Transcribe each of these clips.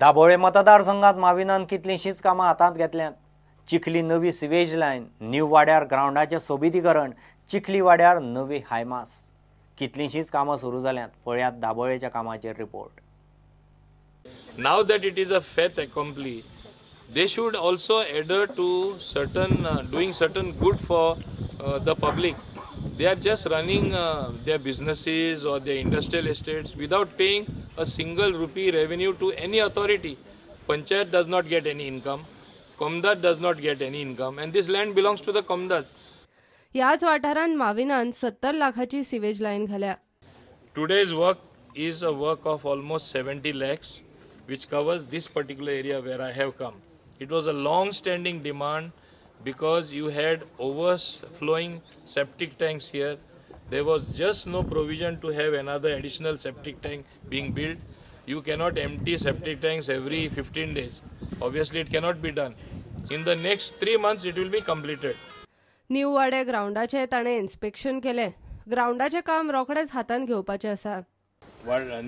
दाबोळे मतदारसंघात माविनान कितलींशींच कामां हातांत घेतल्यांत. चिखली नवी सिवेज लायन, न्यू वाड्यार ग्रावंडाचें सोबितीकरण, चिखली वाड्यार नवी हायमास, कितलींशींच कामां सुरू जाल्यांत. पळयात दाबोळेच्या कामाचेर report. Now that it is a fait accompli, they should also adhere to certain doing certain good for the public. They are just running their businesses or their industrial estates without paying a single rupee revenue to any authority. Panchayat does not get any income, Comdat does not get any income, and this land belongs to the Comdat. ह्याच वाठारांत माविनान 70 लाखाची sewage line घाल्या. Today's work is a work of almost 70 lakhs, which covers this particular area where I have come. It was a long-standing demand because you had overflowing septic tanks here. There was just no provision to have another additional septic tank being built. You cannot empty septic tanks every 15 days. Obviously, it cannot be done. In the next 3 months, it will be completed. New वाडे ग्रावंडाचे ताणें inspection केलें. ग्रावंडाचें काम रोखडेंच हातांत घेवपाचें आसा.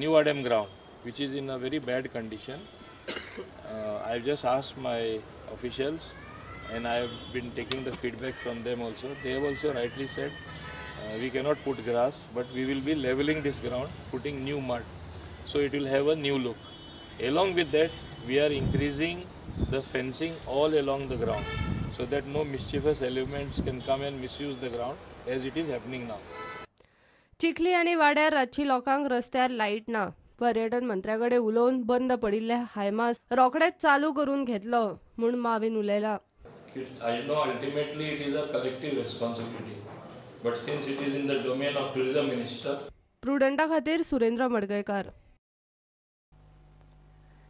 New Adem ground, which is in a very bad condition. I have just asked my officials and I have been taking the feedback from them also. They have also rightly said we cannot put grass, but we will be leveling this ground, putting new mud, so it will have a new look. Along with that, we are increasing the fencing all along the ground so that no mischievous elements can come and misuse the ground as it is happening now. Chikhli आनी वाड्यार रातची लोकांक रस्त्यार light ना. पर्यटन मंत्र्याकडे उलोवन बंद पडिल्ले हायमास रोखडेच चालू करून घेतलो म्हूण Mauvin उलयला. I know ultimately it is a collective responsibility, but since it is in the domain of tourism minister. प्रुडंटा खातीर सुरेंद्र मडगयकार.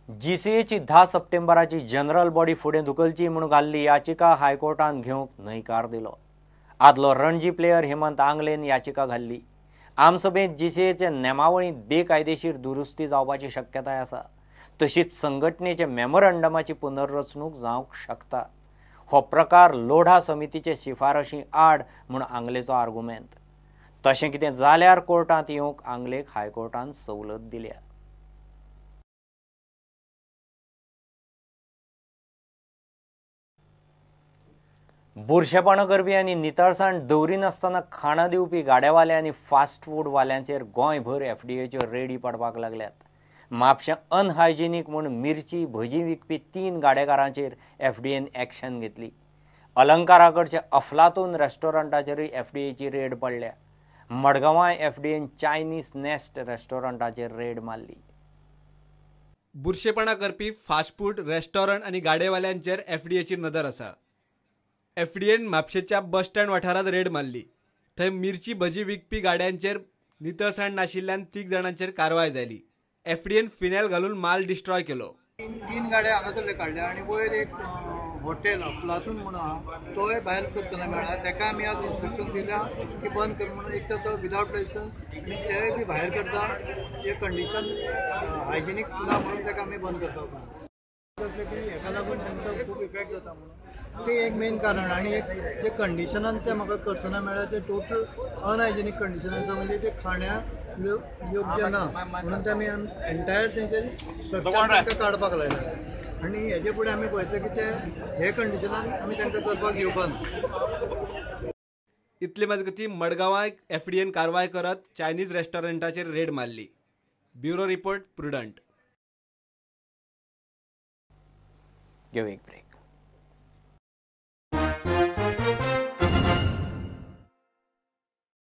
जीसीएची 10 सप्टेंबराची जनरल बॉडी फुडें धुकलची म्हूण घाल्ली याचिका हायकोर्टान घेवंक न्हयकार दिलो. आदलो रणजी प्लेयर हेमंत आंगलेन याचिका घाल्ली. आमसभेंत जीसीएचे नेमावळींत बेकायदेशीर दुरुस्ती जावपाची शक्यताय आसा. तशीच संघटनेचे मेमोरंडमाची पुनर्रचणूक जावंक शकता. हो प्रकार लोढा समितीचे शिफारशी आड म्हूण आंगलेचो आर्गुमेंत. तशें कितें जाल्यार कोर्टांत येवंक आंगलेक हायकोर्टान सवलत दिल्या. बुरशेपणां करपी आनी नितळसाण दवरिनासतना खाणां दिवपी गाड्यावाले आनी फास्ट फूडवाल्यांचेर गोंयभर एफडीएच्यो रेडी पडपाक लागल्यात. म्हापशें अनहायजिनीक म्हूण मिरची भजी विकपी 3 गाडेकारांचेर एफडीएन एक्शन घेतली. अलंकाराकडच्या अफलातून रेस्टॉरंटाचेरूय एफडीएची रेड पडल्या. मडगांवाय एफडीएन चायनीज नेस्ट रेस्टॉरंटाचेर रेड मारली. बुरशेपणां करपी फास्ट फूड रेस्टॉरंट आनी गाडेवाल्यांचेर एफडीएची नदर आसा. एफडीएन म्हापशेच्या बस स्टँड वाठारांत रेड मारली. थंय मिरची भजी विकपी गाड्यांचेर नितळसाण नाशिल्ल्यान 3 जाणांचेर कारवाय जाली. एफडीएन फिनेल घालून माल डिस्ट्रॉय केलो. 3 गाड्या हांगासरले काडल्या आनी वयर एक हॉटेल अफलातून म्हणून आहा, तोय भायर करतना मेळ्ळा. ताका आमी आज इन्स्ट्रक्शन दिल्या की बंद कर म्हणून. एक तर तो विदावट लायसन्स आनी तेय बी भायर करता, जे कंडिशन हायजिनीक ना म्हणून ताका आमी बंद करता. की हेका लागून तांचो खूब इफेक्ट जाता म्हणून ते एक मेन कारण. आनी एक जे कंडिशनान ते म्हाका करतना मेळ्ळा ते टोटल अनहायजिनीक कंडिशन आसा, म्हणजे ते खाण्या योग्य ना म्हणून ते आमी एंटायर तेंचे स्ट्रक्चर तांकां काडपाक लायला. आनी हेजे फुडें आमी पळयतले की ते हे कंडिशनान आमी तांकां करपाक दिवपा ना. इतले मजगतीं मडगांवां एफडीएन कारवाय करत चायनीज रेस्टॉरंटाचेर रेड मारली. Bureau report, Prudent. घेवं एक ब्रेक.